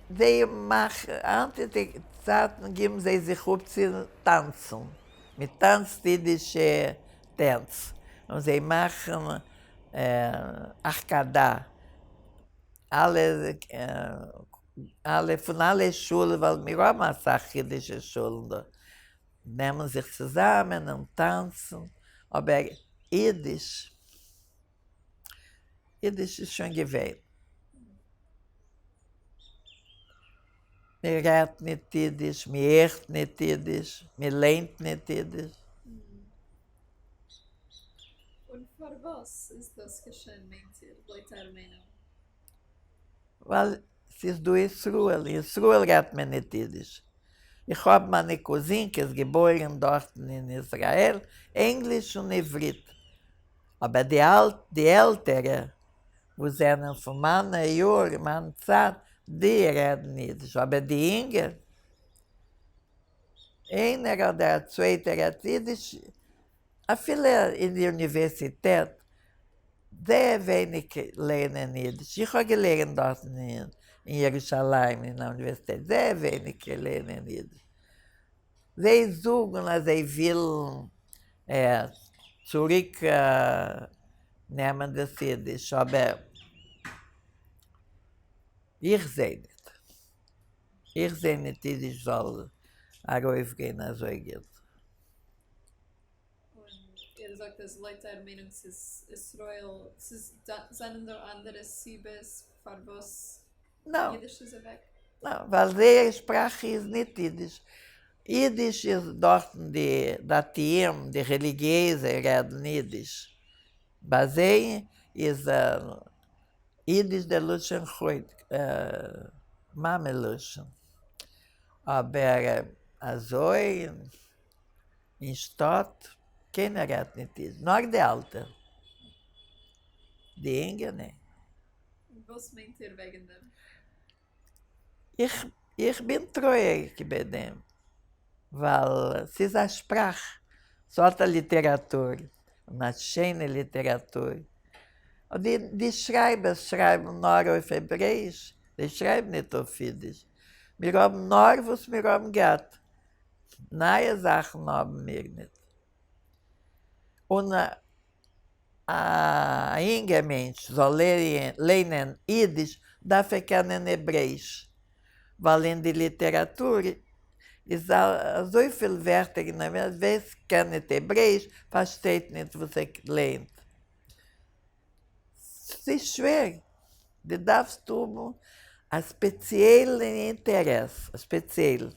זיי מאכן, היינט אין די צייטן גיבן זיי זיך אפ צו טאנצן, מען טאנצט אידישע טענץ, און זיי מאכן החכדה, אלע אלע פון אלע שולן, ווייל מיר האבן אסאך אידישע שולן דא, נעמען זיך צוזאמען און טאנצן, אבער אידיש, אידיש איז שוין געווען. מען רעדט ניט אידיש, מען הערט ניט אידיש, מען ליינט ניט אידיש. און פארוואס איז דאס געשען מיינט איר, לויט אייער מיינונג? ווייל ס'איז דא ישראל, אין ישראל רעדט מען ניט אידיש. איך האב מיינע קוזינקעס געבוירן דארטן אין ישראל, ענגליש און עברית. אבער די אלט די עלטערע וואס זענען פון מיינע יאר, מיין צייט, די רעדן אידיש, אבער די אינגע, איינער אדער א צווייטער רעדט אידיש, אפילו אין די אוניווערסיטעט, זייער ווייניג לערנען אידיש, איך האב געלערנט דארטן אין ירושלים אין א אוניווערסיטעט, זייער ווייניג לערנען אידיש, זיי זאגן אז זיי ווילן צוריק נעמען דאס אידיש, אבער איך זע ניט, איך זע ניט אידיש זאל ארויפגיין אזוי גוט. און איר זאגט אז לויט אייער מיינונג ס'איז ישראל, ס'איז זענען דא אנדערע סיבות פארוואס אידיש איז אוועק? ניין, ווייל זייער שפראך איז ניט אידיש. אידיש איז דארטן די דתיים, די רעליגיעזע רעדן אידיש. ביי זיי איז אידיש דער לשון מאמע לשון. אבער אזוי אין שטאט קיינער רעדט ניט אידיש, נאר די אלטע, די אינגע ניין. וואס מיינט איר וועגן דעם? איך איך בין טרויעריג איבער דעם, ווייל ס'איז א שפראך, ס'האט א ליטעראטור, און א שיינע ליטעראטור, און די די שרייבערס שרייבן נאר אויף העברעאיש, זיי שרייבן ניט אויף אידיש, מיר האבן נאר וואס מיר האבן געהאט, נייע זאכן האבן מיר ניט. און א אינגער מענטש זאל לערנען אידיש דארף ער קענען העברעיש, ווייל אין די ליטעראטור איז אזויפיל ווערטער גענומען אז ווער ס'קען ניט העברעיש פארשטייט ניט וואס ער לערנט. ס'איז שווער, דו דארפסט האבן א ספעציעלן אינטערעס, א ספעציעלן.